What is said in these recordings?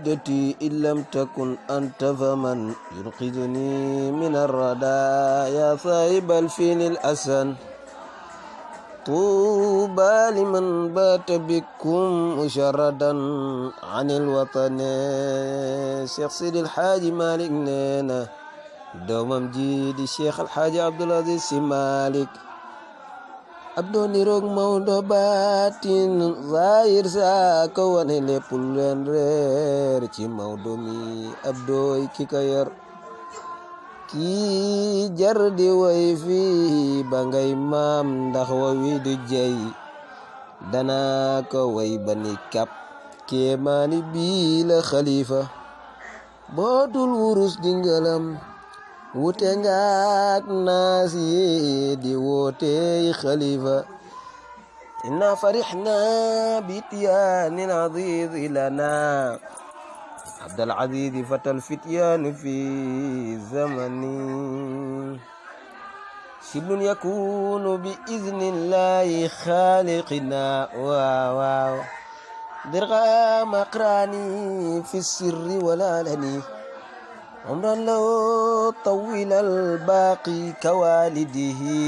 عدتي إن لم تكن أنت فمن ينقذني من الردى يا صاحب الفيل الأسن طوبى لمن بات بكم مشردا عن الوطن Cheikh Seydi El Hadji Malick nee na doomam ji di Cheikh El Hadji Abdoul Aziz Sy Malick abdoo niroog Maodo baatin zahir saa ko wane lépp leen reer ci Maodo mi abdooy ki ka yor kii jar di way fi ba ngay maam ndax wa wi du jey dana ko way ba ni kap kéemaani bii la xalifa bootul wurus di ngalam wute ngaak naas yi di wootey xalifa inna farixna bityaanil azizi lana Abdul Aziz fatal fityaan fi zamani siblun yakunu bi iznillahi xaaliqina waaw dirqa maqrani fi sirri wal alani umran law tawil al baqi kawalidihi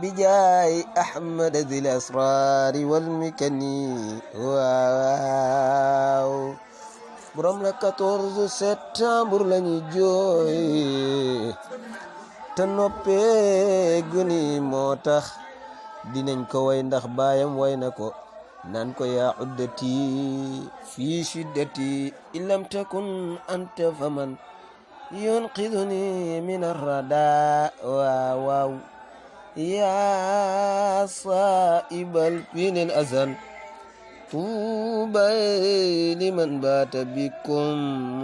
bijaay Ahmad zil asrari wal mikani waaw borom la 14 septembre lañu jooy te noppee guni moo tax dinañ ko way ndax baayam way na ko naan ko yaa uddati fi shiddati in lam takun anta faman yunqiduni min arrada waaw yaa saibal finil azan طوبى لمن بات بكم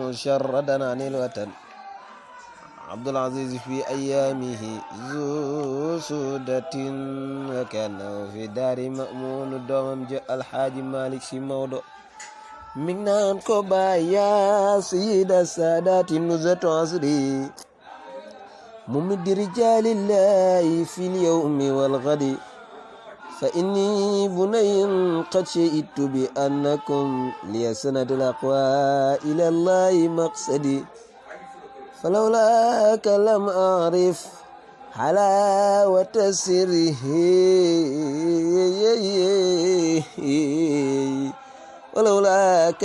مشردا عن الوطن عبد العزيز في أيامه ذو سودة وكان في دار مأمون دوم جاء الحاج مالك سي مودو مغنان كوبا يا سيد السادات نزة عصري ممد رجال الله في اليوم والغد فإني بني قد شئت بأنكم ليسند الأقوى إلى الله مقصدي فلولاك لم أعرف حلاوة سره ولولاك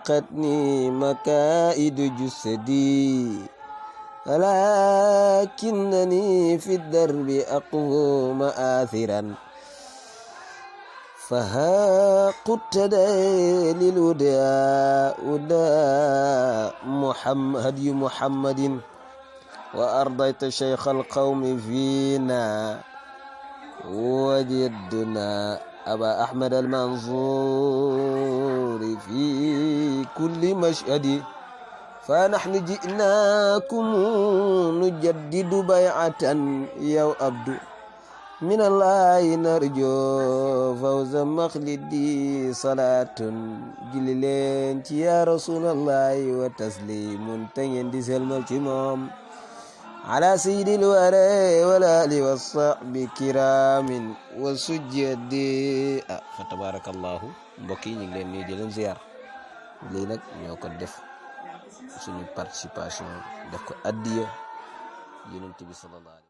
قتني مكائد جسدي ولكنني في الدرب أقوى مآثرا فها قدت للوداء هدي محمد وأرضيت شيخ القوم فينا وجدنا أبا أحمد المنصور في كل مشهد فنحن جئناكم نجدد بيعة يا عبد من الله نرجو فوز مخلدي صلاة جللين يا رسول الله وتسليم تنين دي سلمة موم على سيد الورى والآل والصحب كرام وسجد فتبارك الله mbokk yi ñu ngi leen nuyu di leen ziar lii nag ñoo ko def suñu participation def ko addiya Yonent bi sallallahu